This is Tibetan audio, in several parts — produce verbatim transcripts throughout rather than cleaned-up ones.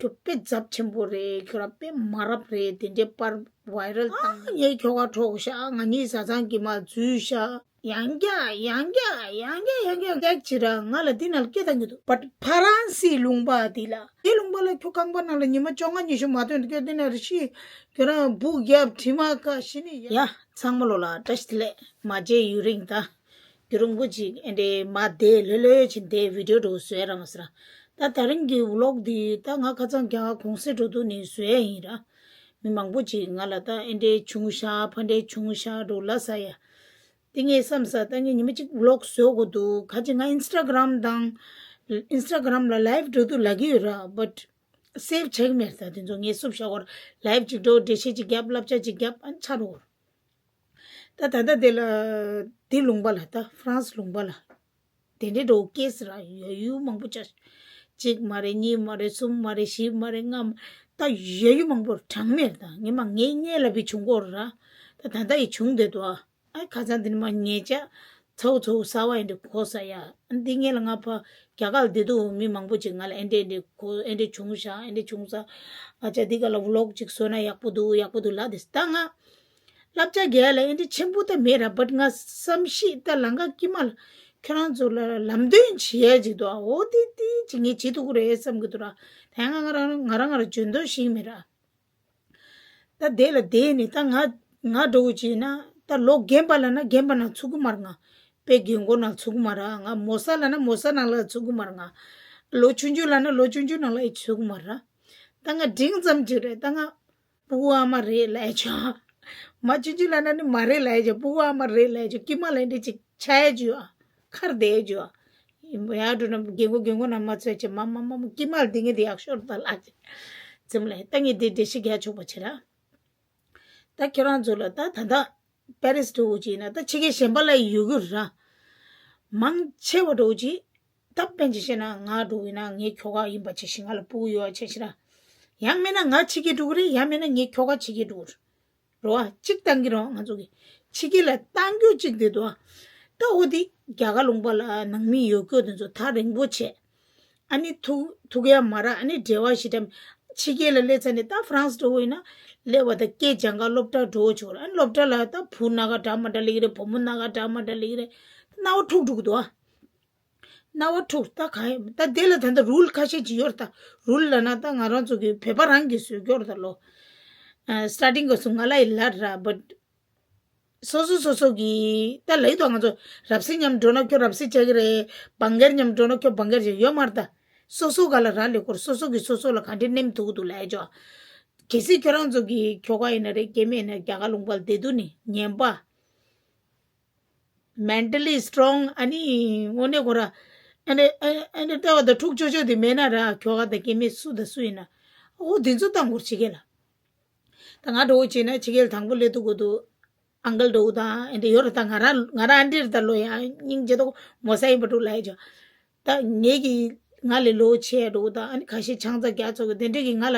ཁྱོད་དཔེ་ཚབས་ཆེན་པོ་རེད། ཁྱོད་རང་དཔེ་མ་རབས་རེད། དེ་འདྲའི་པར་བའི་རལ་བཏང་། ངའི་ཁྱོ་ག་འཕྲོག་ཤག་ང་གཉིས་བཟའ་ཚང་གི་མ་འཛུལ་ཤག་ཡང་བསྐྱར་ཡང་བསྐྱར་ཡང་བསྐྱར་ཡང་བསྐྱར་ཀྱག་བྱེད་ར། ང་ལ་འདི་ནང་སྐད་བཏང་གི་འདུག་བཊ་ཕ་རན་སིའི་ལུང་པ་འདི་ལ། དེ་ལུང་པ་ལ་ཁྱོད་རྐང་པ་ནང་ལ་ཉི་མ་བཅོ་ལྔ་ཉི་ཤུ་མ་ཐོན་ཁྱོད་འདི་ནང་རེ་ཤི། ཁྱོད་རང་སྦུག་རྒྱབ་དྲི་མ་ཁ་ཤི་ནི་ཡ། ཡ་ཚང་མ་ལོ་ལ་བཀྲ་ཤིས་བདེ་ལེགས། མ་མཇལ་ཡུན་རིང་ད། རྒྱུན་རིང་པོ་ཅིག་ཨེ་འདྲའི་མ་བསྡད་ལྷོད་ལྷོད་ཕྱིན་བསྡད་བི་ཌིའོ་འགྲོ་བཟོས་ར་མ་ཟེར། ད་ད་རིང་གི་ཝི་ལོག་འདི་ད་ང་ཁ་སང་རྒྱ་གར་གུང་སེང་འགྲོ་དུས་ནས་བཟོས་ཡིན་ར། མི་མང་པོ་ཅིག་ང་ལ་ད་ཨེ་འདྲའི་བྱུང་ཤག་ཕ་འདྲའི་བྱུང་ཤག་འགྲོ་ལ་ས་ཡ། དེ་ངས་བསམ་ས་ད་ངས་ཉི་མ་གཅིག་ཝི་ལོག་བཟོ་དགོས་འདུག་ག་ཅི་ང་ཨིན་སི་ཊ་གྷ་རམ་དང་ཨིན་སི་ཊ་གྷ་རམ་ལ་ལའིབ་འགྲོ་དུས་ལབ་ཀྱི་ཡོད་ར། བཊ་སེབ་བྱེད་ཀྱི་མེད། ད་དེ་ཚོ་ངས་སུབ་བཞག་གོ་ར། ལའིབ་ཅིག་འགྲོ་འགྲེལ་བཤད་ཅིག་རྒྱབ་བསླབ་བྱ་ཅིག་རྒྱབ་ཨ་ནི་ཆ་འགྲོ་གོ་ར། ད་ད་ལྟ་དེ་ལ་དེ་ལུང་པ་ལ་ད་ཧྥ་རན་སི་ལུང་པ་ལ་དེ་འདྲའི་འགྲོ་ཀེ་སི་ར་ཡོད་ཡུལ་མང་པོ་ཅིག་གཅིག་མ་རེད་གཉིས་མ་རེད་གསུམ་མ་རེད་བཞི་མ་རེད་ལྔ་མ་ད་ཡོད་ཡུལ་མང་པོ་གྲངས་མེད། ད་ངས་མ་ངའི་སྔས་ལ་བི་བྱུང་གོ་ར། ད་ད་ལྟ་ཡི་བྱུང་བསྡད་འདུག་ཨ། ཨ་ཁ་སང་འདི་ནི་མ་ཉེ་ཆ་ཚའུ་ཚའུ་ས་བ་ཡིན་འདི་གོ་ས་ཡ། འདི་ངས་ལ་ང་ཕ་རྒྱ་གར་ལ་བསྡད་དུས་མི་མང་པོ་ཅིག་ང་ལ་ཨེ་འདྲས་འདྲས་གོ་ཨེ་འདྲས་བྱུང་ཤག་ཨེ་འདྲས་བྱུང་ས། ཨ་ཅག་འདི་ག་ལ་ཝི་ལོག་ཅིག་བཟོས་ན་ཡག་པོ་འདུག་ཡག་པོ་འདུག་ལབ་དེ། ད་ང་བསླབ་བྱ་རྒྱག་ཡ་ལ་ཨེ་འདྲས་ཆེན་པོ་ད་མེད་ར། བཊ་ང་བསམ་ཤེས་ད་ལམ་ཁ་དཀྱིལ་མ་ལ་ཁྱོད་རང་ཚོ་ལ་ལམ་སྟོན་བྱེད་ཡ་ཅིག་འདུག་ཨ་འོ་དེ་དེ་ཅིག་ངས་བྱེད་ཐུབ་ཀྱི་རེད་བསམ་གྱི་འདུག་ར། ད་ང་ང་རང་ང་རང་ང་རང་འཇོན་ཐང་ཞིག་མེད་ར། ད་དེ་ལ་དེ་ནི་ད་ང་ང་འགྲོ་གི་ཅིག་ན་ད་ལོ་རྒན་པ་ལ་ན་རྒན་པ་ན་ཚུགས་ཀྱི་མ་རེད། ང་དཔེ་རྒན་གོག་ན་ཚུགས་ཀྱི་མ་རེད། ང་མོ་ས་ལ་ན་མོ་ས་ནང་ལ་ཚུགས་ཀྱི་མ་རེད། ང་ལོ་ཆུང་ཆུང་ལ་ན་ལོ་ཆུང་ཆུང་ནང་ལ་ཡི་ཚུགས་ཀྱི་མ་རེད། ད་ང་འབྲིང་ཙམ་ཅིག་རེད། ད་ང་སྤུ་གུ་ཨ་མ་རེད་ལབ་ཆོག་མ་ཆུང་ཆུང་ལ་ན་ནི་མ་རེད་ལབ་ཆོག་སྤུ་གུ་ཨ་མ་རེད་ལབ་ཆོག་དཀྱིལ་མ་ལ་འདི་ཅིག་ཆ་ཡ་ཅིག་ཡོད་ཨ། ཁར་བསྡད་ཡ་ཅིག་ཡོད་ཨ། ཡར་འགྲོ་ན་རྒན་གོག་རྒན་གོག་ན་མ་ཚོད་ཆེ་མ་མ་མ་མ་དཀྱིལ་མ་ལ་འདི་ངས་འདི་ཡག་ཤོར་ད་ལ་ཅིག་ཙམ་ལ་ད་ངས་འདི་འགྲེལ་བཤད་རྒྱག་ཆོག་པ་བྱེད་ར། ད་ཁྱེད་རང་ཚོ་ལ་ད་ད་ད་པེ་རིས་འགྲོ་གི་ཅིག་ན་ད་ཕྱི་རྒྱལ་གཞན་པ་ལ་ཡོད་གི་ར། མང་ཆེ་བ་འགྲོ་གི་ཅིག་ད་དཔེ་ཅིག་བཤད་ན་ང་འགྲོ་གི་ན་ངའི་ཁྱོ་ག་ཡིན་པ་བྱས་ཤིང་ང་ལ་སྤུ་གུ་ཡོད་པ་བྱས་ཤིང་ར། ཡང་མིན་ན་ང་ཕྱི་རྒྱལ་འགྲོ་གི་རེད། ཡང་མིན་ན་ངའི་ཁྱོ་ག་ཕྱི་རྒྱལ་འགྲོ་གི་རེད། རོ་ཨ་གཅིག་བཏང་གི་རོ་ང་ཚོ་གི་ཕྱི་རྒྱལ་ལ་བཏང་རྒྱུ་གཅིག་དེ་འདུག་ཨ། ད་འོ་དེ་རྒྱ་གར་ལུང་པ་ལ་ནང་མི་ཡོད་རྒྱུ་དེ་ཚོ་ཐག་རིང་པོ་བྱས། ཨ་ནི་ཐུག་ཐུག་ཡ་མ་ར། ཨ་ནི་འབྲེལ་བ་ཞིག་དམ། ཕྱི་རྒྱལ་ལ་སླེབས་ཚར་ནས་ད་ཧྥ་རན་སི་འགྲོ་བ་ཡིན་ན་སླེབས་པ་ད་སྐད་སྦྱང་ག་སློབ་གྲྭ་འགྲོ་ཆོག་ར། ཨ་ནི་སློབ་གྲྭ་ལ་ད་བུ་སྣ་ཁ་འདྲ་མ་འདྲ་སླེབས་ཀྱི་རེད། བུ་མོ་སྣ་ཁ་འདྲ་མ་འདྲ་སླེབས་ཀྱི་རེད། སྣང་བ་འཁྲུག་འགྲོ་གི་འདུག་ཨ། སྣང་བ་འཁྲུག་ད་ག་ཡིན་ད་དེ་ལ་ད་ལྟ་རུལ་ཁ་ཤས་ཅིག་ཡོད་རེད། ད་རུལ་ལབ་ན་ད་ང་རང་ཚོ་གི་བོད་པ་རང་གིས་བཟོས་ཀྱི་ཡོད་རེད་ད་ལོ། ཨ་སི་ཊར་ཊིང་ག་སུ་ང་ལ་ཡི་ལར་ར་བཊ་སོ་སོ་སོ་སོ་གི་ད་ལ་ཡི་དོ་ང་ཚོ་རབ་སྲིད་མཉམ་འགྲོ་ན་ཁྱོད་རབ་སྲིད་བྱ་གི་རེད། བང་གེར་མཉམ་འགྲོ་ན་ཁྱོད་བང་གེར་བྱ་ཡོད་མ་རེད་ད། སོ་སོ་ག་ལ་ར་ལས་སྐོར་སོ་སོ་གི་སོ་སོ་ལ་ག་འདྲས་ནེམ་ཐུག་འདུག་ལབ་ཡ་ཅོ། གལ་སྲིད་ཁྱོད་རང་ཚོ་གི་ཁྱོ་ག་ཡིན་ན་རེད་སྐྱེ་དམན་ཡིན་ན་རྒྱ་གར་ལུང་པ་ལ་བསྡད་དུས་ནི་ངན་པ། མེན་ཊལ་ལི་སི་ཊོང་ཨ་ནི་དངོས་གནས་ཁོ་ར་ཨ་ནི་ཨ་ནི་ལྟ་བ་དང་འཁྲུག་ཆོག་ཆོག་དེ་མེད་ན་ར་ཁྱོ་ག་དང་སྐྱེ་དམན་སུ་དང་སུ་ཡིན་ན་ཨོ་དེ་ཚོ་བཏང་དགོས་ཕྱི་རྒྱལ་ལ། ད་ང་འགྲོ་བྱས་ན་ཕྱི་རྒྱལ་དང་པོ་སླེབས་དུས་གོ་དུས་ཨང་ཀལ་འགྲོ་དང་ཨ་འདྲ་ཡོད་རེད། ད་ང་རང་ང་རང་ཨ་འདྲ་རེད་ད་ལོ་ཡ་སྙིང་རྗེ་ཏོག་མོ་ས་ཡིན་པ་འགྲོ་ལ་ཡ་ཅོ། ད་ངེད་ཀྱི་ང་ལས་ལོ་ཆེ་འགྲོ་དང་ཨ་ནི་ཁ་ཤས་ཆང་ས་རྒྱག་ཚོགས་ཀྱི་དེ་འདྲ་གི་ང་ལ་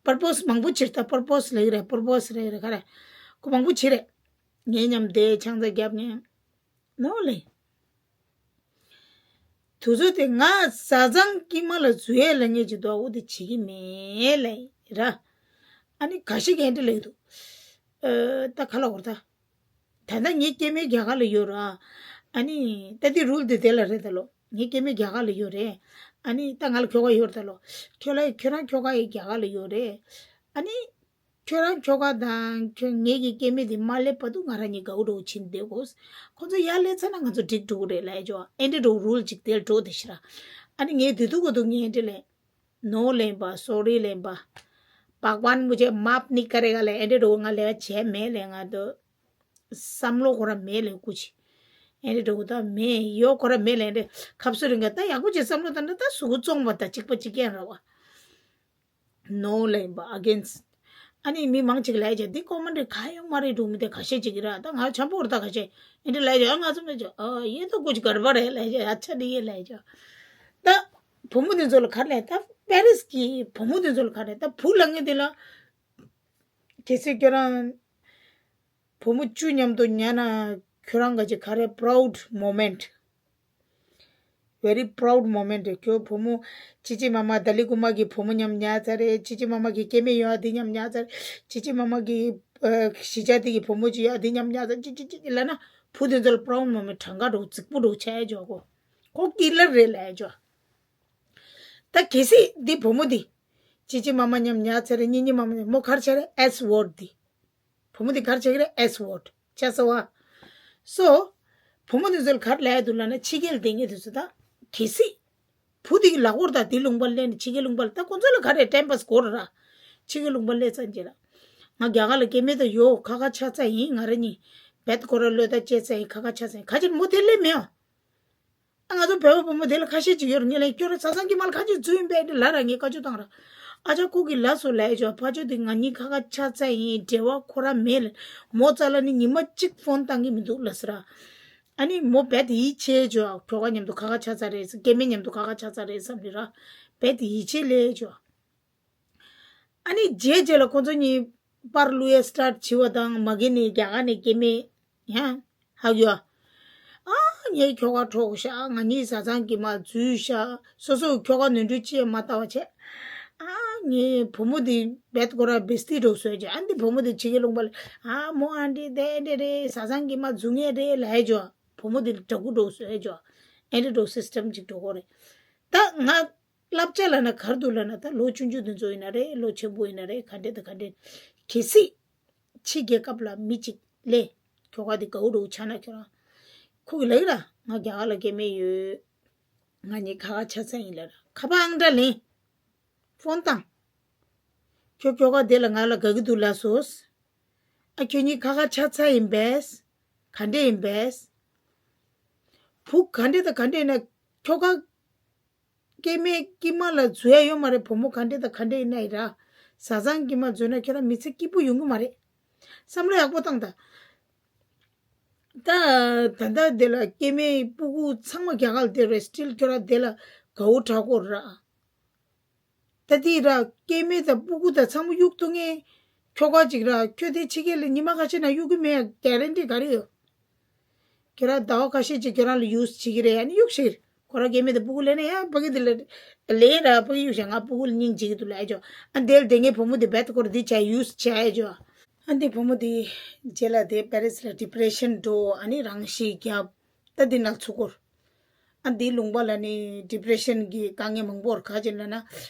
པར་པོ་སི་མང་པོ་བྱེད་ད་པར་པོ་སི་ལེགས་རེད། པར་པོ་སི་ལེགས་རེད་ག་རེ་ཁོ་མང་པོ་བྱེད་རེད། ངའི་མཉམ་དེ་ཆང་ས་རྒྱབ་ངས་ནོ་ལེ། དུས་ཚོད་དེ་ང་བཟའ་ཚང་དཀྱིལ་མ་ལ་འཛུལ་ཡས་ལ་ངས་ཀྱི་འདུག་འོ་དེ་བྱེད་ཀྱི་མེད་ལེ་ར། ཨ་ནི་ག་ཤི་གན་འདྲ་ལེགས་འདུག་ད་ག་ལ་འོར་ད། ད་ལྟ་ངའི་སྐྱེ་དམན་རྒྱ་གར་ལ་ཡོད་ར། ཨ་ནི་ད་དེ་རུལ་དེ་དེ་ལ་རེད་ད་ལོ། ངའི་སྐྱེ་དམན་རྒྱ་གར་ལ་ཡོད་རེད། ཨ་ནི་ད་ང་ལ་ཁྱོ་ག་ཡོད་རེད་ད་ལོ། ཁྱོད་ལ་ཁྱོད་རང་ཁྱོ་ག་ཡི་རྒྱ་གར་ལ་ཡོད་རེད། ཨ་ནི། ཁྱོད་རང་ཁྱོ་ག་དང་ཁྱོད་ངེད་ཀྱི་སྐྱེ་དམན་དེ་མ་སླེབས་བར་དུ་ང་རང་གཉིས་དགའ་བོ་འགྲོ་ཕྱིན་བསྡད་དགོས། ཁོ་ཚོ་ཡར་སླེབས་ཚར་ན་ང་ཚོ་འགྲིག་འགྲོ་གི་རེད་ལབ་ཡ་ཅོ། ཨེ་འདྲ་འགྲོ་རུལ་ཅིག་དེར་འགྲོ་དེ་ཤི་ར། ཨ་ནི་ངས་དེ་དུས་གོ་དུས་ངས་ཨེ་འདྲ་ལས། ནོ་ལེན་པ་སོ་རི་ལེན་པ། བག་ཝན་མུ་ཇེ་མཱབ་ནི་ཀ་རེ་ག་ལས་ཨེ་འདྲ་འགྲོ་ང་ལས་བྱས་མེད་ལས་ང་དོ། བསམ་བློ་ཁོ་ར་མེད་ལས་ཀུ་ཅི། ཨེ་འདྲ་འགྲོ་ད་མེད་ཡོད་ཁོ་ར་མེད་ལས་ཨེ་འདྲ་ཁབ་སུ་རིང་ག་ད་ཡག་པོ་ཅིག་བསམ་བློ་བཏང་ན་ད་གཟུགས་པོ་བཙོང་བ་ད་གཅིག་པ་གཅིག་རྐྱང་ར་བ། ནོ་ལབ་ཡིན་པ་ཨ་གེན་སི། ཨ་ནི་མི་མང་ཅིག་ལབ་བྱས་འདི་ཀོ་མེན་ཊི་ག་ཡོང་མ་རེད་འགྲོ་མི་དེ་ཁ་ཤས་ཅིག་གིས་ར་ད་ང་འཆམ་པོ་རེད་ད་ཁ་ཤས་ཨེ་འདྲ་ལབ་བྱས་ཨ་ང་ཚོ་མེད་བྱས་ཨ་ཡེ་ད་ཀུ་ཅི་གར་བ་རེད་ལབ་བྱས་ཨ་ཆ་འདི་ཡེ་ལབ་བྱས་ད་བུ་མོ་དེ་ཚོ་ལ་ག་རེ་ལབ་ད་པེ་རིས་ཀྱི་བུ་མོ་དེ་ཚོ་ལ་ག་རེ་ད་བུ་ལབ་མཁན་དེ་ལ་གལ་སྲིད་ཁྱོད་རང་བུ་མོ་བཅུ་མཉམ་དུ་ཉལ་ན་ཁྱོད་རང་ག་ཅིག་ག་རེ་པ་རའུ་ཌི་མོ་མེན་ཊི། very proud moment རེད། ཁྱོད་བུ་མོ་ཅི་ཅི་མ་མ་ཏཱ་ལི་ཀུ་མ་གི་བུ་མོ་མཉམ་ཉལ་ཚར་རེད། ཅི་ཅི་མ་མ་གི་སྐྱེ་དམན་ཡོད་འདི་མཉམ་ཉལ་ཚར་རེད། ཅི་ཅི་མ་མ་གི་ཨ་གཞིས་ཆགས་འདི་གི་བུ་མོ་ཅིག་ཡོད་འདི་མཉམ་ཉལ་ཚར་རེད། ཅི་ཅི་ཅི་ཅི་ལབ་ན་བུ་དེ་ཚོ་ལ་proud moment གྲངས་ཀ་འདྲ་བོ་རྫིག་པོ་འདྲ་བོ་ཆགས་ཡ་ཅོག་གོ། ཁོ་ཀི་ལར་རེད་ལབ་ཡ་ཅོག། ད་གལ་སྲིད་འདི་བུ་མོ་འདི་ཅི་ཅི་མ་མ་མཉམ་ཉལ་ཚར་རེད། གཉིས་གཉིས་མ་མ་མཉམ་མོ་ག་རེ་བྱས་རེད། S word འདི། བུ་མོ་འདི་ག་རེ་བྱེད་ཀྱི་རེད། S word ཆ་ཚང་བ། So བུ་མོ་འདི་ཚོ་ལ་ག་རེ་ལབ་ཡ་འདུག་ལབ་ན་ཕྱི་རྒྱལ་སྡོད་མཁན་དེ་ཚོ་ད་གལ་སྲིད་བུ་འདི་གི་ལག་པར་ད་འདི་ལུང་པ་སླེབས་ནས་ཕྱི་རྒྱལ་ལུང་པ་ལ་ད་ཁོ་ཚོ་ལ་ག་རེ་time pass དགོས་རེད་ར། ཕྱི་རྒྱལ་ལུང་པ་སླེབས་ཚར་རྗེས་ལ་ང་རྒྱ་གར་ལ་སྐྱེ་དམན་དང་ཡོད་ཁ་ཁ་ཆག་ཆག་ཡིན། ང་རང་གཉིས་བེད་ཁོ་ར་བློས་ད་བཅད་ཚར་ཡིན། ཁ་ཁ་ཆག་ཚར་ཡིན། ག་ཅིར་མོ་དེ་སླེབས་མེད་ཨ། ང་ཚོ་བོད་པ་བུ་མོ་དེ་ལ་ཁ་ཤས་ཅིག་ཡོད་རེད། ངས་ལབ་ཁྱོད་རང་བཟའ་ཚང་གི་མ་ལ་ག་ཅིག་འཛུལ་ཡིན་པས་དེ་ལབ་ར། ངས་བཀའ་བཀྱོན་བཏང་ར། ཨ་ཅག་ཁོ་གི་ལབ་སོང་ལབ་ཡ་ཅོག། ཕ་ཅོག་དེ་ང་གཉིས་ཁ་ཁ་ཆག་ཚར་ཡིན། འབྲེལ་བ་ཁོ་རང་མེད་ལ། མོ་རྩ་ལ་ནི་ཉི་མ་གཅིག་ཕོན་བཏང་གི་མི་འདུག་ལབ་ཟེར་ར། ཨ་ནི་མོ་བེད་ཡིད་ཆེས་ཅོག། ཁྱོ་ག་མཉམ་དུ་ཁ་ཁ་ཆག་ཚར་རེད། སྐྱེ་དམན་མཉམ་དུ་ཁ་ཁ་ཆག་ཚར་རེད་བསམ་ནི་ར། བེད་ཡིད་ཆེས་ལས་ཅོག། ཨ་ནི་རྗེས་རྗེས་ལ་ཁོ་ཚོ་གཉིས་པར་བླུག་ཡ་start བྱས་པ་དང་མ་གི་ནི་རྒྱ་གར་ནས་སྐྱེ་དམན་ཡང་ཧ་གོ། ཨ་ངའི་ཁྱོ་ག་འཕྲོག་ཤག། ང་གཉིས་བཟའ་ཚང་གི་མ་འཛུལ་ཤག། སོ་སོའི་ཁྱོ་ག་ནོར་འཁྲུལ་ཅི་ཡང་མ་ལྟ་བ་བྱས། ཨ་ངའི་བུ་མོ་འདི་བེད་ཁོ་ར་བེ་སྟི་འདྲ་བཟོས་བྱས། ཨ་འདི་བུ་མོ་འདི་ཕྱི་རྒྱལ་ལུང་པ་ལ་ཨ་མོ་ཨ་འདྲ་དེ་འདྲ་རེད། བཟའ་ཚང་གི་མ་འཛུལ་མཁན་རེད་ལབ་ཡ་ཅོག། བུ་མོ་འདི་ལ་དགྲ་བོ་འདྲ་བཟོས་བྱས། ཨ་འདྲ་འདྲ་system ཅིག་འགྲོ་གི་རེད། ད་ང་བསླབ་བྱ་ལབ་ན་ག་རེ་འདུག་ལབ་ན་ད་ལོ་ཆུང་ཆུང་དེ་ཚོ་ཡིན་ན་རེད། ལོ་ཆེན་པོ་ཡིན་ན་རེད། ག་འདྲ་དང་ག་འདྲ། གལ་སྲིད་ཕྱི་རྒྱལ་ཁབ་ལ་མི་གཅིག་སླེབས། ཁྱོ་ག་དེ་དགའ་བོ་འདྲ་བོ་ཆགས་ན་ཁྱོད་རང་། ཁོ་གིས་ལབ་ཀྱི་ར། ང་རྒྱ་གར་ལ་སྐྱེ་དམན་ཡོད། ང་གཉིས་ཁ་ཁ་ཆག་ཚར་ཡིན་ལབ་ར། ཁ་པར་ཨང་གྲངས་ལེན། ཕོན་བཏང་། ཁྱོད་ཁྱོ་ག་དེ་ལ་ང་ལ་དགའ་གི་འདུག་ལབ་སོང་། ཨ་ཁྱོད་གཉིས་ཁ་ཁ་ཆག་ཚར་ཡིན་པས། ག་འདྲ་ཡིན་པས། བུ་ག་འདྲ་དང་ག་འདྲ་ཡིན་ན་ཁྱོ་ག་སྐྱེ་དམན་དཀྱུས་མ་ལ་འཛུལ་ཡ་ཡོད་མ་རེད། བུ་མོ་ག་འདྲ་དང་ག་འདྲ་ཡིན་ན་ཡིན་ར། བཟའ་ཚང་དཀྱུས་མ་འཛུལ་ན་ཁྱོད་རང་མི་ཚེ་སྐྱིད་པོ་ཡོང་གི་མ་རེད། བསམ་བློ་ཡག་པོ་བཏང་དང་། ད་ད་ལྟ་དེ་ལ་སྐྱེ་དམན་སྤུ་གུ་ཚང་མ་རྒྱ་གར་ལ་བསྡད་རེད། still ཁྱོད་རང་དེ་ལ་དགའ་བོ་དྲག་གོ་ར། ད་དེ་ར་སྐྱེ་དམན་དང་སྤུ་གུ་དང་ཚང་མ་གཡུག་ཐུབ་མཁན་ཁྱོ་ག་ཅིག་ར། ཁྱོད་དེ་ཕྱི་རྒྱལ་ལ་ཉི་མ་ཁ་ཤས་ནང་གཡུག་གི་མེད་ཡ་guarantee ག་རེ་ཡོད། ཁྱོད་རང་ཟླ་བ་ཁ་ཤས་ཅིག་ཁྱོད་རང་ལ་use བྱེད་ཀྱི་རེད། ཨ་ནི་གཡུག་ཤིག། ཁོ་རང་སྐྱེ་དམན་དང་སྤུ་གུ་ལེན་ན་ཡ་ཕ་གི་དེ་ལ་ལེན་ར། ཕ་གི་གཡུག་བཞག། ང་སྤུ་གུ་ལ་སྙིང་རྗེ་གི་འདུག་ལབ་ཡ་ཅོག། ཨ་འདི་ལ་དེ་ངའི་བུ་མོ་དེ་བེད་ཁོ་ར་འདི་བྱ་use བྱ་ཡ་ཅོག། ཨ་འདི་བུ་མོ་དེ་རྗེས་ལ་དེ་པེ་རིས་ལ་depression འགྲོ། ཨ་ནི་རང་ཤི་རྒྱབ། ད་འདི་ནང་ཚུགས་སྐོར། ཨ་འདི་ལུང་པ་ལ་ནི་depression གི་དཀའ་ངལ་མང་པོ་ར། ག་ཅི་ལབ་ན།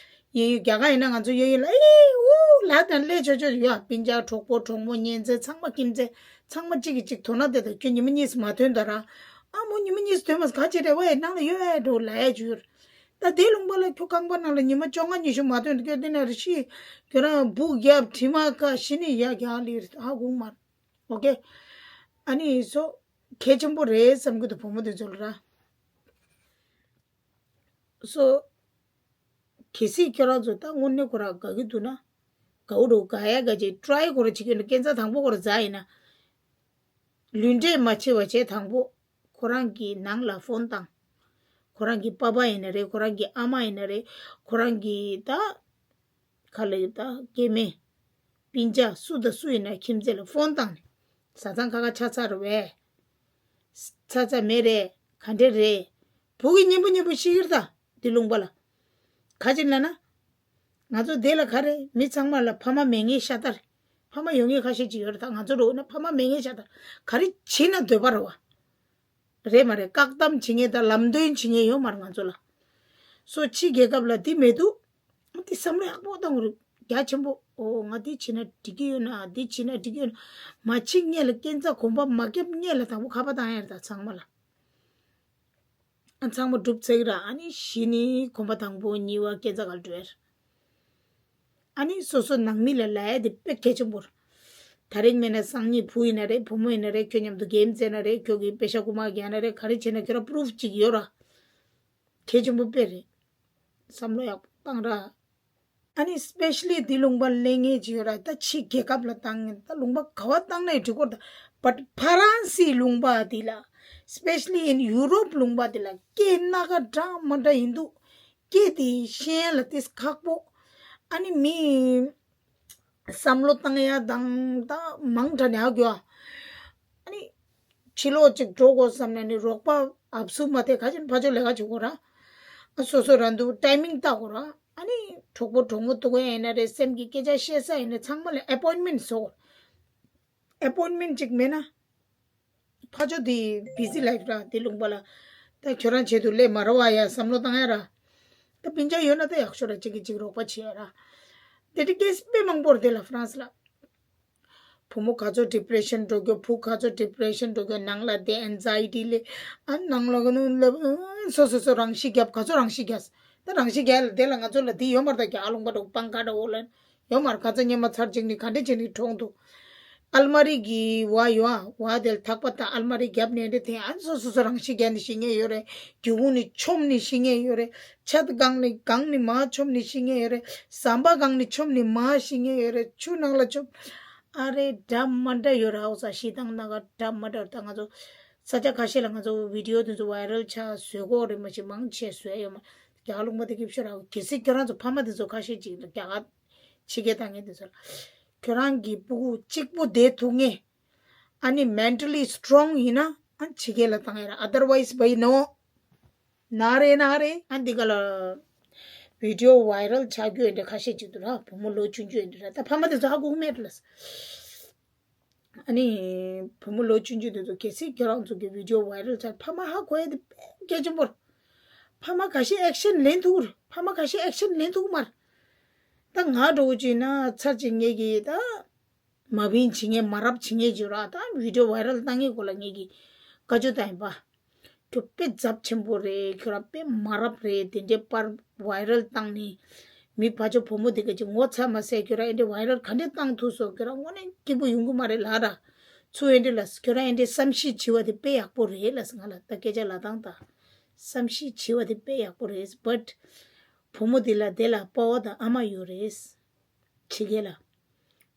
གཡས་གཡོན་རྒྱ་གར་ཡིན་ན་ང་ཚོ་གཡས་གཡོན་ལ་ཨེ་འུ་ལ་དང་སླེབས་ཆོག་ཆོག་ཡོད། སྤུན་ཀྱག་གྲོགས་པོ་གྲོགས་མོ་གཉེན་ཚན་ཚང་མ་ཁྱིམ་མཚེས་ཚང་མ་གཅིག་གིས་གཅིག་དོ་སྣང་དེ་དང་ཁྱོད་ཉི་མ་གཉིས་སུ་མ་ཐོན་ད་ར། ཨ་མོ་ཉི་མ་གཉིས་སུ་ཐོན་མ་སོང་། ག་ཅི་རེད་བ་ཡི་ནང་ལ་ཡོད་ཨེ་འགྲོ་ལབ་ཡ་ཅིག་ཡོད་ར། ད་དེ་ལུང་པ་ལ་ཁྱོད་རྐང་པ་ནང་ལ་ཉི་མ་བཅོ་ལྔ་ཉི་ཤུ་མ་ཐོན་ད་ཁྱོད་དེ་ན་རེ་ཤི་ཁྱོད་རང་སྦུག་རྒྱབ་དྲི་མ་ཁ་ཤི་ནི་ཡ་རྒྱག་ལི་རེད། ཨ་དགོངས་མ་རེད། ཨོ་ཀེ། ཨ་ནི་སོ་གལ་ཆེན་པོ་རེད་བསམ་གི་འདུག་བུ་མོ་དེ་ཚོ་ལ་ར། སོ། གལ་སྲིད་ཁྱོད་རང་ཚོ་ད་དངོས་གནས་ཁོ་རང་དགའ་གི་འདུག་ན། དགའ་བོ་འགྲོ་དགའ་ཡ་དགའ་ཅིག་try ཁོ་རང་བྱེད་ཀྱི་ཡོད་ན་སྐས་འཛེག་དང་པོ་ཁོ་རང་འཛེགས་ཡིན་ན། ལུས་འབྲེལ་མ་བྱེད་པ་བྱས་དང་པོ། ཁོ་རང་གི་ནང་ལ་ཕོན་བཏང་། ཁོ་རང་གི་པ་ཕ་ཡིན་ན་རེད། ཁོ་རང་གི་ཨ་མ་ཡིན་ན་རེད། ཁོ་རང་གི་ད། ག་ལ་ཡོད་ད་སྐྱེ་དམན། སྤུན་ཀྱག་སུ་དང་སུ་ཡིན་ན་ཁྱིམ་མཚེས་ལ་ཕོན་བཏང་ནས། བཟའ་ཚང་ཁ་ཁ་ཆག་ཚར་བས། ཚར་ཚར་མེད་རེད། ག་འདྲ་རེད། བུ་གི་སྙིང་པོ་སྙིང་པོ་ཤི་གི་རེད་ད། འདི་ལུང་པ་ལ། ག་ཅི་ལབ་ན། ང་ཚོ་འདི་ལ་ག་རེ་མི་ཚང་མ་ལ་ཕ་མ་མེད་མཁན་ཤ་སྟག་རེད། ཕ་མ་ཡོད་མཁན་ཁ་ཤས་ཅིག་ཡོད་རེད་ད། ང་ཚོ་འགྲོ་ན་ཕ་མ་མེད་མཁན་ཤ་སྟག་ག་རེ་བྱེད་ན་འདོད་པ་རེད་བ། རེད་མ་རེད། བཀག་སྡོམ་བྱེད་མཁན་དང་ལམ་སྟོན་བྱེད་མཁན་ཡོད་མ་རེད་ང་ཚོ་ལ། སོ་ཕྱི་རྒྱལ་ཁབ་ལ་འདི་མི་འདུག། འདི་བསམ་བློ་ཡག་པོ་བཏང་དགོས་རེད། རྒྱ་ཆེན་པོ། ཨོ་ང་འདི་བྱེད་ན་འགྲིག་གི་ཡོད་ན། འདི་བྱེད་ན་འགྲིག་གི་ཡོད་ན། མ་བྱེད་སྔོན་ལ་སྐས་འཛེག་གོམ་པ་མ་བརྒྱབ་སྔོན་ལ་དང་པོ་ཁ་པར་བཏང་ཡ་རེད་ད་ཚང་མ་ལ། ཨ་ཚང་མ་སྒྲུབ་ཚར་གི་ར། ཨ་ནི་གཞི་ནི་གོམ་པ་དང་པོ་གཉིས་པ་སྐས་འཛེག་ག་ལ་འགྲོ་ཡ་རེད། ཨ་ནི་སོ་སོ་ནང་མི་ལ་ལབ་ཡ་དེ་དཔེ་གལ་ཆེན་པོ་རེད། ད་རིང་མིན་ན་སང་ཉིན་བུ་ཡིན་ན་རེད། བུ་མོ་ཡིན་ན་རེད། ཁྱོད་མཉམ་དུ་གེམ་རྩེ་ན་རེད། ཁྱོད་ཀྱིས་པེ་ཤ་རྐུ་མ་རྒྱག་ན་རེད། ག་རེ་བྱས་ན་ཁྱོད་རང་པུ་རུབ་ཅིག་ཡོད་ར། གལ་ཆེན་པོ་དཔེ་རེད། བསམ་བློ་ཡག་པོ་བཏང་ར། ཨ་ནི་སི་པེ་ཤ་ལི་འདི་ལུང་པ་ལེན་མཁན་ཅིག་ཡོད་ར། ད་ཕྱི་རྒྱལ་ཁབ་ལ་བཏང་ངེས་ད་ལུང་པ་ག་བ་བཏང་ན་ཡང་འགྲིག་གོ་ར་ད། བཊ་ཕ་རན་སི་ལུང་པ་འདི་ལ། སི་པེ་ཤ་ལི་ཨིན་ཡུ་རོབ་ལུང་པ་འདི་ལ་སྐད་སྣ་ཁ་འདྲ་མ་འདྲ་ཡིན་འདུག། སྐད་དེ་ཤེས་ཡ་ལ་ཏིས་ཁག་པོ། ཨ་ནི་མི། བསམ་བློ་བཏང་ཡ་དང་ད་མང་དྲགས་ནས་ཨ་གོ་ཨ། ཨ་ནི། ཕྱི་ལོགས་ཅིག་འགྲོ་དགོས་བསམ་ན་ནི་རོགས་པ་ཨབ་སུ་མ་ཐེ་ཁ་ཅིག་ཕ་ཆོ་ལས་ཀ་བྱེད་དགོས་ར། ཨ་སོ་སོ་རང་འདུག་ཊའི་མིང་བལྟ་དགོས་ར། ཨ་ནི་གྲོགས་པོ་གྲོགས་མོ་ཐུག་གི་ཡིན་ན་རེད། སེམས་ཀྱི་སྐད་ཆ་བཤད་ས་ཡིན་ན་ཚང་མ་ལ་ཨེ་པོའིན་མེན་བཟོ་དགོས། ཨེ་པོའིན་མེན་ཅིག་མེད་ན། ཕ་ཆོ་དེ་བི་ཟི་ལའིབ་ར་དེ་ལུང་པ་ལ། ད་ཁྱོད་རང་ཆེད་དུ་སླེབས་མ་ར་བ་ཡ་བསམ་བློ་བཏང་ཡ་ར། ད་སྤུན་ཆ་ཡོད་ན་ད་ཡག་ཤོས་ར་གཅིག་གིས་གཅིག་རོགས་པ་བྱེད་ཡ་ར། དེ་འདྲའི་ཀེ་སི་དཔེ་མང་པོ་རེད་དེ་ལ་ཧྥ་རན་སི་ལ། བུ་མོ་ག་ཚོད་ཌི་པི་རེ་ཤན་འགྲོ་རྒྱུ། བུ་ག་ཚོད་ཌི་པི་རེ་ཤན་འགྲོ་རྒྱུ། ནང་ལ་དེ་ཨེན་ཛའི་ཊི་ལས། ཨ་ནང་ལ་ག་ནུ་ལབ། སོ་སོ་སོ་རང་ཤི་རྒྱབ། ག་ཚོད་རང་ཤི་རྒྱབ། ད་རང་ཤི་རྒྱབ་ལ་དེ་ལ་ང་ཚོ་ལ་དེ་ཡོད་མ་རེད། ད་རྒྱ་ལུང་པ་འགྲོ་སྤང་ཁ་འདྲ་འོ་ལ་ཡོད་མ་རེད། ག་ཚོད་སྙེ་མ་ཚར་ཅིག་ནི་ག་འདྲ་ཅིག་ནི་གྲོངས་འདུག་ཨལ་མ་རི་གི་བ་ཡོད་ཨ། བ་དེ་ལ་ཐག་པ་ད་ཨལ་མ་རི་རྒྱབ་ནས་འདྲ་དེ་ཨ་སོ་སོ་སོ་རང་ཤི་རྒྱབ་ནི་ཤི་ངེས་ཡོད་རེད། སྒེའུ་ཁུང་ནི་ཆོམ་ནི་ཤི་ངེས་ཡོད་རེད། ཆད་གང་ནི་གང་ནི་མ་ཆོམ་ནི་ཤི་ངེས་ཡོད་རེད། ཟམ་པ་གང་ནི་ཆོམ་ནི་མ་ཤི་ངེས་ཡོད་རེད། ཆུ་ནང་ལ་ཆོམ། ཨ་རེ་འདྲ་མ་འདྲ་ཡོད་ར། ཨོ་ས་ཤི་སྟངས་ན་ག་འདྲ་མ་འདྲ་ད་ང་ཚོ་ས་ཆ་ཁ་ཤས་ལ་ང་ཚོ་བི་ཌི་ཡོ་དེ་ཚོ་ཝའི་རལ་ཆགས་བཟོས་གོ་རེད། མ་གཞི་མང་ཆེ་བཟོས་ཡོད་མ་རྒྱ་གར་ལུང་པ་དེ་སྐྱིད་ཤོད་ར། གལ་སྲིད་ཁྱོད་རང་ཚོ་ཕ་མ་དེ་ཚོ་ཁ་ཤས་ཅིག་ལ་རྒྱ་གར་ཕྱི་རྒྱལ་བཏང་མཁན་དེ་ཚོ་ལ་ཁྱོད་རང་གི་སྤུ་གུ་གཅིག་པུ་བསྡད་ཐུབ་ངེས། ཨ་ནི་མེན་ཊལ་ལི་སི་ཊོང་ཡིན་ན་ཨ་ཕྱི་རྒྱལ་ལ་བཏང་ཡ་ར། ཨ་དར་ཝའི་སི་བའི་ནོ། ན་རེ་ན་རེ་ཨ་འདི་ག་ལ་བི་ཌི་ཡོ་ཝའི་རལ་ཆགས་རྒྱུ་ཡིན་འདྲ་ཁ་ཤས་ཅིག་འདུག་ར། བུ་མོ་ལོ་ཆུང་ཆུང་ཡིན་འདྲ་ར། ད་ཕ་མ་དེ་ཚོ་ཧ་གོ་གི་མེད་ར་ལ། ཨ་ནི་བུ་མོ་ལོ་ཆུང་ཆུང་དེ་ཚོ་གལ་སྲིད་ཁྱོད་རང་ཚོ་གི་བི་ཌི་ཡོ་ཝའི་རལ་ཆགས་ཕ་མ་ཧ་གོ་ཡ་དེ་དཔེ་གལ་ཆེན་པོ་རེད། ཕ་མ་ཁ་ཤས་ཨེག་ཤན་ལེན་ཐུབ་ར། ཕ་མ་ཁ་ཤས་ཨེག་ཤན་ལེན་ཐུབ་མ་ར། ད་ང་འདྲ་བོ་ཅིག་ཡིན་ན་ཚར་ཅིག་ངེད་ཀྱིས་ད། མ་བིན་བྱེད་མཁན་མ་རབས་བྱེད་མཁན་བརྗོད་ར། ད་བི་ཌི་ཡོ་ཝའི་རལ་བཏང་མཁན་སྐོར་ལ་ངེད་ཀྱིས་བཀའ་བཀྱོན་བཏང་ཡིན་པ། ཁྱོད་དཔེ་ཚབས་ཆེན་པོ་རེད། ཁྱོད་ར་དཔེ་མ་རབས་རེད། དེ་འདྲའི་པར་ཝའི་རལ་བཏང་ནས་མི་ཕ་ཆོ་བུ་མོ་དེ་ག་ཅིག་ངོ་ཚ་མ་ཟེར། ཁྱོད་ར་ཨེ་འདྲའི་ཝའི་རལ་ག་འདྲས་བཏང་ཐུབ་སོང་། ཁྱོད་ར་དངོས་གནས་སྐྱིད་པོ་ཡོང་གི་མ་རེད་ལ་ར། ཚུ་ཨེ་འདྲའི་ལ་ཁྱོད་ར་ཨེ་འདྲའི་བསམ་ཤེས་བྱེད་པ་དེ་དཔེ་ཡག་པོ་རེད་ལ་ང་ལ་ད་སྐད་ཆ་ལབ་སྟངས་དང་། བསམ་ཤེས་བྱེད་པ་དེ་དཔེ་ཡག་པོ་རེད། བཊ་བུ་མོ་དེ་ལ་དེ་ལ་པ་ཕ་དང་ཨ་མ་ཡོད་རེད། ཕྱི་རྒྱལ་ལ།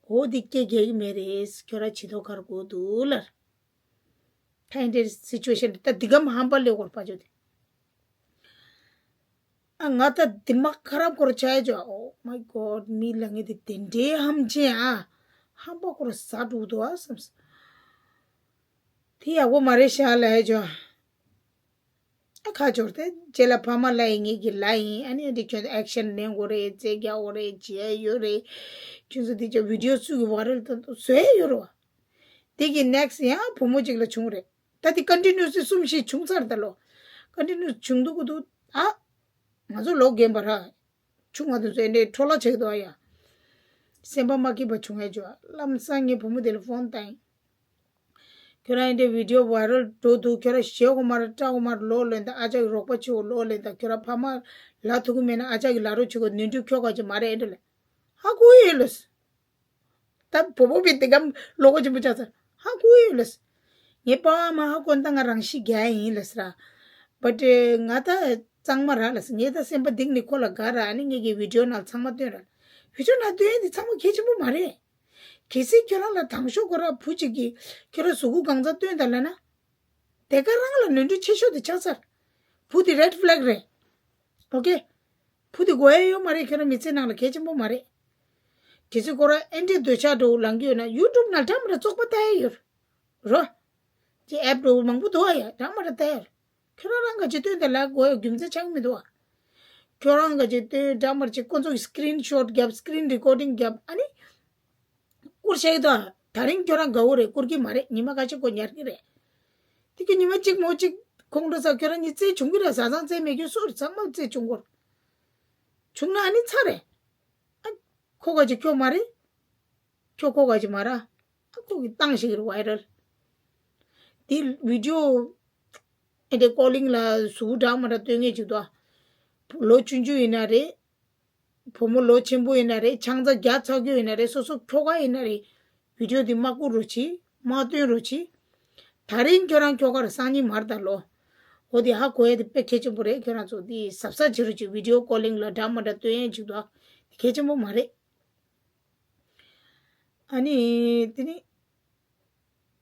འོ་འདི་སྐད་རྒྱག་གི་མེད་རེད། ཁྱོད་ར་བྱི་དོ་ཁར་གོ་འདུག་ལར། ད་ཨེ་འདྲའི་སི་ཅུ་ཨེ་ཤན་ད་འདི་གམ་ཧམ་པ་ལས་སྐོར་པ་ཅོ་དེ། ཨ་ང་ད་འདི་མ་ཁ་རབ་སྐོར་ཆ་ཡ་ཅོ། Oh my God མི་ལ་ངེ་དེ་དེ་འདྲའི་ཧམ་ཆེན་ཨ། ཧམ་པ་སྐོར་ཟ་འགྲོ་འདུག་ཨ་བསམ། དེ་ཡག་པོ་མ་རེད་ཤག་ལ་ཡ་ཅོ། ཨ་ཁ་སྦྱོར་ཏེ་རྗེས་ལ་ཕ་མ་ལ་ཡི་ངེད་ཀྱི་ལ་ཡིན། ཨ་ནི་འདི་ཁྱོད་ཚོ་ཨེག་ཤན་ལེན་དགོས་རེད། རྩེད་རྒྱག་དགོས་རེད། བྱེད་ཡ་ཡོད་རེད། ཁྱོད་ཚོ་འདི་ཅོ་བི་ཌི་ཡོ་སུ་གི་ཝའི་རལ་དུ་བཟོས་ཡོད་རེད་བ། དེ་གི་ནེག་སི་ཡང་བུ་མོ་གཅིག་ལ་བྱུང་རེད། ད་དེ་ཀོན་ཊི་ནིའུ་སི་གསུམ་བཞི་བྱུང་ཚར་ད་ལོ། ཀོན་ཊི་ནིའུ་སི་བྱུང་འདུག་གི་འདུག་ཨ། ང་ཚོ་ལོ་རྒན་པ་ར། ཆུང་བ་དེ་ཚོ་ཨེ་འདྲའི་འཕྲོ་བརླག་བྱེད་ཀྱི་འདུག་ཨ་ཡ། སེམས་པ་མ་སྐྱིད་པ་བྱུང་ཡ་ཅོ། ལམ་སང་ངས་བུ་མོ་དེ་ལ་ཕོན་བཏང་ཡིན། ཁྱོད་རང་ཨེ་འདྲའི་བི་ཌི་ཡོ་ཝའི་རལ་འགྲོ་འདུག་ཁྱོད་རང་ཞེ་གོ་མ་ར་སྐྲག་གོ་མ་ར་ལོ་ལེན་ད། ཨ་ཅག་གི་རོགས་པ་བྱེད་གོ་ལོ་ལེན་ད། ཁྱོད་རང་ཕ་མ་ལ་ཐུག་གི་མེད་ན་ཨ་ཅག་གི་ལ་རོགས་བྱེད་གོ། ནོར་འཁྲུལ་ཁྱོ་ག་ཅིག་མ་རེད་ཨེ་འདྲ་ལེ། ཧ་གོ་ཡོད་ལོས། ད་བོ་བོ་བི་དེ་གམ་ལོ་གོ་ཆེན་པོ་ཆགས་ཚར། ཧ་གོ་ཡོད་ལོས། ངའི་པ་ཕ་མ་ཧ་གོ་ད་ང་རང་ཤི་རྒྱག་ཡིན་ལོས་ར། བཊ་ང་ད་གཙང་མ་ར་ལོས། ངས་ད་སེམས་པ་གཏིང་ནས་ཁོ་ལ་དགའ་ར། ཨ་ནི་ངེད་ཀྱི་བི་ཌི་ཡོ་ནང་ཚང་མ་སྟོན་ར། བི་ཌི་ཡོ་ནང་སྟོན་ཡིན་དེ་ཚང་མ་གལ་ཆེན་པོ་མ་རེད། གལ་སྲིད་ཁྱོད་རང་ལ་དང་ཤོག་ཁོ་ར་བུ་གཅིག་གིས་ཁྱོད་རང་གཟུགས་པོ་གང་ཚ་སྟོན་ད་ལ་ན། དེ་ག་རང་ལ་ནོར་འཁྲུལ་ཆེ་ཤོས་དེ་ཆགས་ཚར། བུ་དེ་རེཌ་ཕི་ལེག་རེད། ཨོ་ཀེ། བུ་དེ་དགོས་ཡ་ཡོད་མ་རེད། ཁྱོད་རང་མི་ཚེ་ནང་ལ་གལ་ཆེན་པོ་མ་རེད། གལ་སྲིད་ཁོ་རང་ཨེ་འདྲའི་འདོད་ཆགས་འགྲོ་ལངས་ཀྱི་ཡོད་ན་ཡུ་ཊུབ་ནང་འདྲ་མི་འདྲ་བཙོག་པ་ལྟ་ཡ་ཡོད་རོ། ཅི་ཨེབ་འགྲོ་མང་པོ་འདུག་ཨ་ཡ། འདྲ་མི་འདྲ་ལྟ་ཡ། ཁྱོད་རང་རང་ག་ཅིག་སྟོན་ད་ལ་དགོས་ཡ་རྒྱུ་མཚན་ཆགས་མི་འདུག་ཨ། ཁྱོད་རང་ག་ཅིག་སྟོན་འདྲ་མི་འདྲ་ཅིག་ཁོ་ཚོ་གི་སི་ཀི་རིན་ཤོཊ་རྒྱབ། སི་ཀི་རིན་རི་ཀོར་ཌིང་རྒྱབ། ཨ་ནི། བསྐུར་བཞག་གི་འདུག་ཨ། ད་རིང་ཁྱོད་རང་དགའ་བོ་རེད། བསྐུར་གྱི་མ་རེད། ཉི་མ་ཁ་ཤས་ཁོ་ཉར་གྱི་རེད། དེ་ཁྱོད་ཉི་མ་གཅིག་མོ་གཅིག་ཁོང་ཁྲོ་ཟ། ཁྱོད་རང་གཉིས་རྩེད་བྱུང་གི་རེད། བཟའ་ཚང་རྩེད་མེད་ཁྱོད་སུ་རེད། ཚང་མ་རྩེད་བྱུང་གོ། བྱུང་ན་ཨ་ནི་ཚར་རེད། ཨ། ཁོ་ག་ཅིག་ཁྱོད་མ་རེད། ཁྱོད་ཁོ་ག་ཅིག་མ་ར། ཨ་ཁོ་གི་བཏང་ཞིག་རེད་ཝའི་རལ། དེ་བི་ཌི་ཡོ་ཨེ་འདྲའི་ཀོ་ལིང་ལ་གཟུགས་འདྲ་མི་འདྲ་སྟོན་མཁན་ཅིག་འདུག་ཨ། ལོ་ཆུང་ཆུང་ཡིན་ན་རེད། བུ་མོ་ལོ་ཆེན་པོ་ཡིན་ན་རེད། ཆང་ས་བརྒྱབ་ཚར་རྒྱུ་ཡིན་ན་རེད། སོ་སོ་ཁྱོ་ག་ཡིན་ན་རེད། བི་ཌི་ཡོ་འདི་མ་བསྐུར་རོགས་གྱིས། མ་སྟོན་རོགས་གྱིས། ད་རིང་ཁྱོད་རང་ཁྱོ་ག་རེད། སང་ཉིན་མ་རེད་ད་ལོ། འོ་དེ་ཧ་གོ་ཡ་དེ་དཔེ་གལ་ཆེན་པོ་རེད། ཁྱོད་རང་ཚོ་དེ་གཟབ་གཟབ་བྱེད་རོགས་གྱིས། བི་ཌི་ཡོ་ཀོ་ལིང་ལ་འདྲ་མི་འདྲ་སྟོན་ཡ་ཅིག་འདུག་ཨ། དེ་གལ་ཆེན་པོ་མ་རེད། ཨ་ནི། དེ་ནི།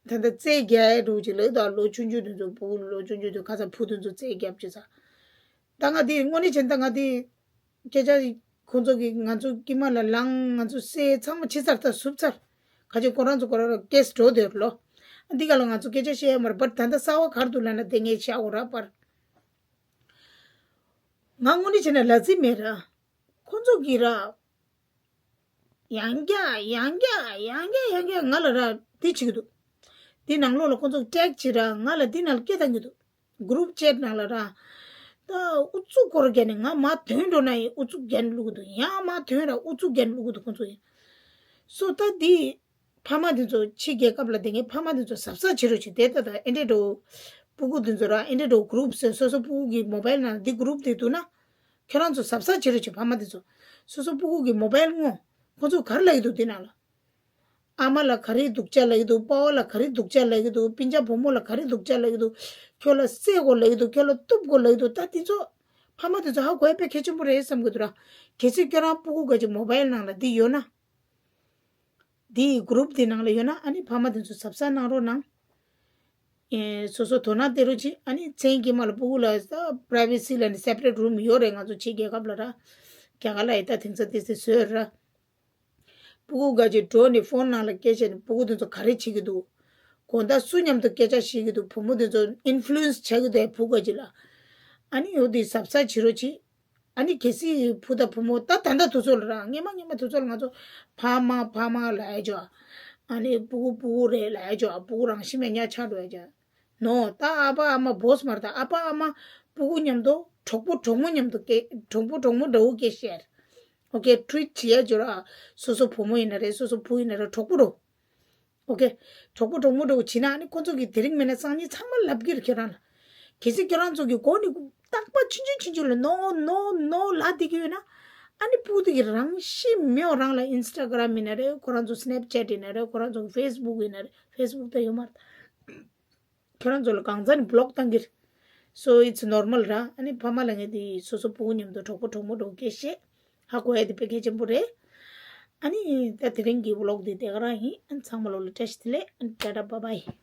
ད་ལྟ་རྩེད་རྒྱག་འགྲོ་ཅིག་ལ་ད་ལོ་ཆུང་ཆུང་དེ་ཚོ་བུ་ལོ་ཆུང་ཆུང་དེ་ཁ་སང་བུ་དེ་ཚོ་རྩེད་རྒྱབ་ཅིག་ས། ད་ང་དེ་དངོས་གནས་བྱས་ན་ད་ང་དེ་སྐད་ཆ་ཁོང་ཚོ་གི་ང་ཚོ་དཀྱིལ་མ་ལ་ལངས། ང་ཚོ་སེ་ཚང་མ་ཕྱི་སར་ད་བསུབ་ཚར། ཁ་ཅིག་ཁོ་རང་ཚོ་ཁོ་རང་ར་ཀེ་སི་འགྲོ་དེར་ལོ། འདི་ག་ལ་ང་ཚོ་སྐད་ཆ་བཤད་ཡ་མ་རེད། བར་ད་ལྟ་གསར་བ་ག་རེ་འདུག་ལབ་ན་དེ་ངས་བཤད་དགོས་ར་བར། ང་དངོས་གནས་བྱས་ན་ལབ་རྩིས་མེད་ར། ཁོ་ཚོ་གིས་ར། ཡང་བསྐྱར་ཡང་བསྐྱར་ཡང་བསྐྱར་ཡང་བསྐྱར་ང་ལ་ར་འདི་བྱེད་ཀྱི་འདུག་འདི་ནང་ལོགས་ལ་ཁོ་ཚོ་ཊེག་བྱེད་ར་ང་ལ་འདི་ནང་ལ་སྐད་བཏང་གི་འདུག་གུ་རུབ་ཅེཊ་ནང་ལ་ར། ད་ཨུ་ཚུགས་སྐོར་རྒྱག་ནས་ང་མར་ཐོན་འགྲོ་ན་ཡང་ཨུ་ཚུགས་རྒྱག་ནས་བླུག་གི་འདུག་ཡང་མར་ཐོན་ར་ཨུ་ཚུགས་རྒྱག་ནས་བླུག་གི་འདུག་ཁོ་ཚོ་ཡིན། སོ་ད་འདི། ཕ་མ་དེ་ཚོ་ཕྱི་རྒྱལ་ཁབ་ལ་བསྡད་མཁན་ཕ་མ་དེ་ཚོ་གཟབ་གཟབ་བྱེད་རོགས་བྱེད། དེ་ལྟ་དང་ཨེ་འདྲས་འགྲོ། སྤུ་གུ་དེ་ཚོ་ར་ཨེ་འདྲས་འགྲོ་གུ་རུབ་ཟེར་སོ་སོ་སྤུ་གུ་གི་མོ་བལ་ནང་འདི་གུ་རུབ་དེ་འདུག་ན། ཁྱོད་རང་ཚོ་གཟབ་གཟབ་བྱེད་རོགས་བྱེད། ཕ་མ་དེ་ཚོ་སོ་སོ་སྤུ་གུ་གི་མོ་བལ་སྔོག་ཁོ་ཚོ་ག་རེ་ལབ་ཀྱི་འདུག་དེ་ནང་ལ། ཨ་མ་ལ་ག་རེ་སྡུག་ཅག་ལབ་ཀྱི་འདུག་པ་ཕ་ལ་ག་རེ་སྡུག་ཅག་ལབ་ཀྱི་འདུག་སྤུན་ཀྱག་བུ་མོ་ལ་ག་རེ་སྡུག་ཅག་ལབ་ཀྱི་འདུག་ཁྱོད་ལ་བསད་དགོས་ལབ་ཀྱི་འདུག་ཁྱོད་ལ་གཏུབ་དགོས་ལབ་ཀྱི་འདུག་ད་དེ་ཚོ་ཕ་མ་དེ་ཚོ་ཧ་གོ་ཡ་དཔེ་གལ་ཆེན་པོ་རེད་བསམ་གྱི་འདུག་ར། གལ་སྲིད་ཁྱོད་རང་སྤུ་གུ་ག་ཅིག་མོ་བལ་ནང་ལ་འདི་ཡོད་ན། འདི་གུ་རུབ་འདི་ནང་ལ་ཡོད་ན་ཨ་ནི་ཕ་མ་དེ་ཚོ་གཟབ་གཟབ་གནང་རོགས་གནང་། ཨེ་སོ་སོ་དོ་སྣང་སྟེར་རོགས་གྱིས། ཨ་ནི་མཚན་དཀྱིལ་མ་ལ་སྤུ་གུ་ལ་ས་པ་རའི་ཝེ་སི་ལ་ནི་སེ་པ་རེཊ་རུམ་ཡོད་རེད། ང་ཚོ་ཕྱི་རྒྱལ་ཁབ་ལ་ར། རྒྱ་གར་ལ་ཡི་ད་དེང་སང་དེ་སྲིད་བཟོས་ར། སྤུ་གུ་ག་ཅིག་འགྲོ་ནས་ཕོན་ནང་ལ་སྐད་བྱས་ནས་སྤུ་གུ་དེ་ཚོ་ག་རེ་བྱེད་ཀྱི་འདུག་དགོང་དག་སུ་མཉམ་དུ་སྐད་ཆ་བཤད་ཀྱི་འདུག་བུ་མོ་དེ་ཚོ་ཨིན་ཕུ་ལུ་ཨེན་སི་བྱ་གི་འདུག་བུ་ག་ཅིག་ལ། ཨ་ནི་འོ་དེ་གཟབ་གཟབ་བྱེད་རོགས་གྱིས། ཨ་ནི་གལ་སྲིད་བུ་དང་བུ་མོ་ད་ད་ལྟ་དུས་ཚོད་ལ་རང་སྔོན་མ་སྔོན་མ་དུས་ཚོད་ལ་ང་ཚོ་ཕ་མ་ཕ་མ་ལབ་ཡ་ཅོ། ཨ་ནི་སྤུ་གུ་སྤུ་གུ་རེད་ལབ་ཡ་ཅོ། སྤུ་གུ་རང་ཤི་མེད་ཉག་ཆགས་འགྲོ་ཡ་ཅོ། ནོ། ད་ཨ་ཕ་ཨ་མ་བོས་མ་རེད། ད་ཨ་ཕ་ཨ་མ་སྤུ་གུ་མཉམ་དུ་གྲོགས་པོ་གྲོགས་མོ་མཉམ་དུ་སྐད་གྲོགས་པོ་གྲོགས་མོ་འདྲ་བོ་སྐད་བཤད། ཨོ་ཁེ། ཊི་རིཊ་བྱེད་ཡ་ཅོ་ར། སོ་སོ་བུ་མོ་ཡིན་ན་རེད། སོ་སོ་བུ་ཡིན་ན་རེད། གྲོགས་པོ་འགྲོ། ཨོ་ཁེ། གྲོགས་པོ་གྲོགས་མོ་འདྲ་བོ་བྱེད་ན་ཨ་ནི་ཁོ་ཚོ་གིས་དེ་རིང་མིན་ན་སང་ཉིན་ཚང་མ་ལབ་ཀྱི་རེད་ཁྱོད་རང་ལ། གལ་སྲིད་ཁྱོད་རང་ཚོ་གིས་གོ་ནས་རྟག་པར་ཆུང་ཆུང་ཆུང་ཆུང་ལ་ནོ་ནོ་ནོ་ལབ་བསྡད་ཀྱི་ཡོད་ན། ཨ་ནི་སྤུ་གུ་དེ་གིས་རང་ཤི་མེད་པ་རང་ལ་ཨིན་སི་ཊ་གྷ་རམ་ཡིན་ན་རེད། ཁོ་རང་ཚོ་སི་ནེབ་ཅེཊ་ཡིན་ན་རེད། ཁོ་རང་ཚོ་ཕེ་སི་བུག་ཡིན་ན་རེད། ཕེ་སི་བུག་ད་ཡོད་མ་རེད། ཁྱོད་རང་ཚོ་ལ་གང་ཚ་ནས་བི་ལོག་བཏང་གི་རེད། So it's normal ར། ཨ་ནི་ཕ་མ་ལ་ངས་དེ་སོ་སོ་སྤུ་གུ་མཉམ་དུ་གྲོགས་པོ་གྲོགས་མོ་འདྲ་བོ་སྐད་བཤད། ཧ་གོ་ཡ་དེ་དཔེ་གལ་ཆེན་པོ་རེད། ཨ་ནི་ད་དེ་རིང་གི་བི་ལོག་དེ་དེ་ག་རང་ཡིན། ཨ་ནི་ཚང་མ་ལོ་ལ་བཀྲ་ཤིས་བདེ་ལེགས། ཨ་ནི་ཊ་ཊ་བྷའི་བྷའི།